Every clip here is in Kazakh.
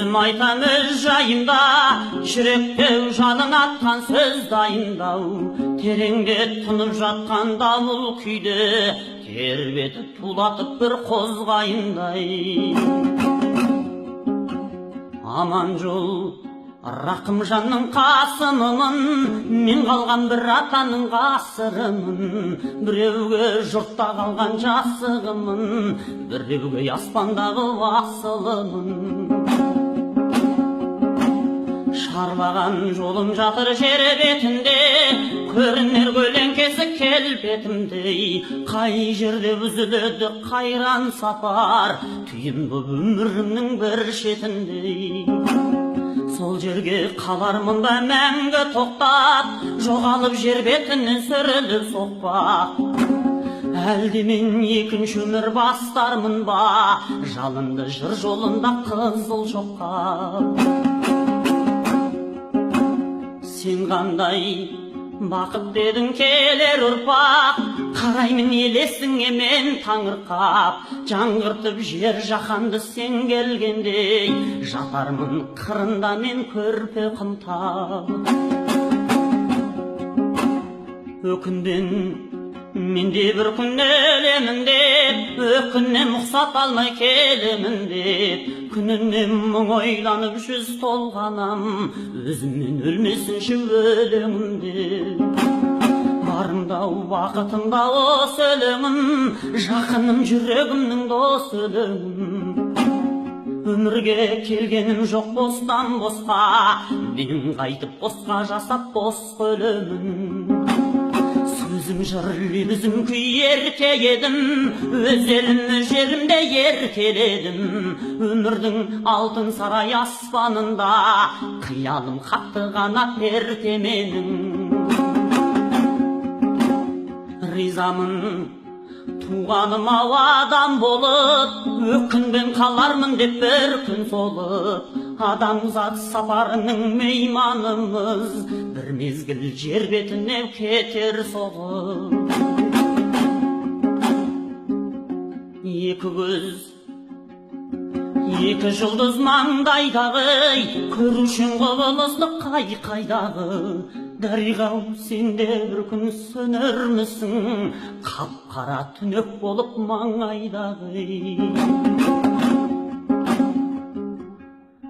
Өзім айтам өз жайымда, жүректеу жалын атқан сөз дайындау. Тереңде тұнып жатқан дауыл күйді, тербетіп тулатып бір қозғайындай. Аман жол Рақымжанның қасымымын, мен қалған бір атаның ғасырымын. Біреуге жұртта қалған жасығымын, біреуге аспандағы асылымын. Шарлаған жолым жатыр жер бетінде, көрінер көлеңкесі келбетімдей. Қай жерде үзіледі қайран сапар, түйін боп өмірімнің бір шетіндей. Сол жерге қалармын ба мәңгі тоқтап, жоғалып жер бетінен сүріліп соқпақ. Әлде мен екінші өмір бастармын ба, жалынды жыр жолында қызыл шоққа. Сен қандай бақыт дедің келер ұрпақ, қараймын елесіңе мен таңырқап. Жаңғыртып жер жаһанды сен келгендей, жатармын қырында мен көрпе қымтап. Өкіндім мен де бір күн өлемін деп, өкінем ұқсат алмай келемін деп. Күніне мұң ойланып жүз толғанам, өзімнен өлмесінші өлеңім деп. Барымда уақытымда осы өлеңім, жақыным жүрегімнің дос өлеңім. Өмірге келгенім жоқ бостан босқа, мен қайтып босқа жасап бос өлемін. Сөзім жыр, лебізім күй ерке едім, өз елім жерімде еркеледім. Өмірдің алтын сарай аспанында, қиялым қатты қанат ерте менің. Ризамын туғаным ау адам болып, өкінбен қалармын деп бір күн солып. Адамзат сапарының мейманымыз, бір мезгіл жер бетіне кетер соғып. Екі көз, екі жұлдыз маңдайдағы, көрушің құбылысты қай қайдағы. Дариға-ау, сен де бір күн сөнермісің, қап-қара түнек болып маңайдағы.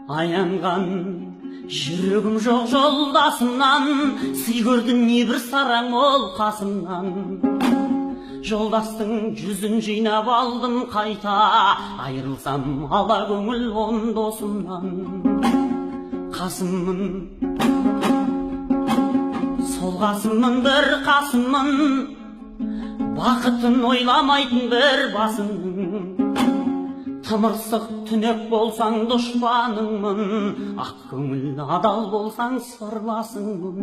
Аянған жүрегім жоқ жолдасымнан, сый көрдім небір сараң ол қасымнан. Жолдастың жүзін жинап алдым қайта, айырылсам ала көңіл он досымнан. Қасыммын, сол қасыммын, бір қасыммын, бақытын ойламайтын бір басымның. Тымырсық түнек болсаң дұшпаныңмын, ақ көңіл адал болсаң сырласыңмын.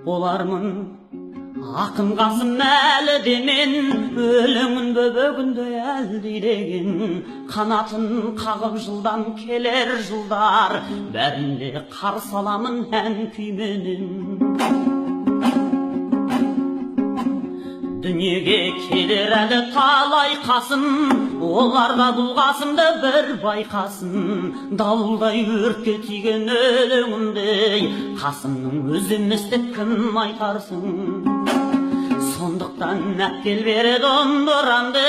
Болармын ақын Қасым әлі де мен, өлеңін бөбегіндей әлдилеген. Қанатын қағып жылдам келер жылдар, бәрінде қарсы аламын ән күйменен. Дүниеге келер әлі талай Қасым, оларға бұл Қасымды бір байқасын. Дауылдай өртке тиген өлеңімдей, Қасымның өзі емес деп кім айтарсың? Сондықтан әпкел бері домбырамды,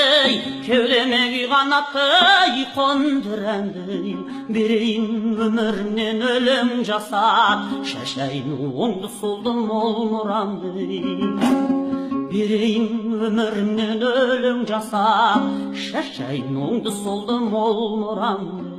кеудеме күй қанатты қондыр әнді. Берейін өмірімнен өлең жасап, шашайын оңды солды мол мұрамды. Берейін өмірімнен өлең жасап, шашайын оңды солды мол мұрамды.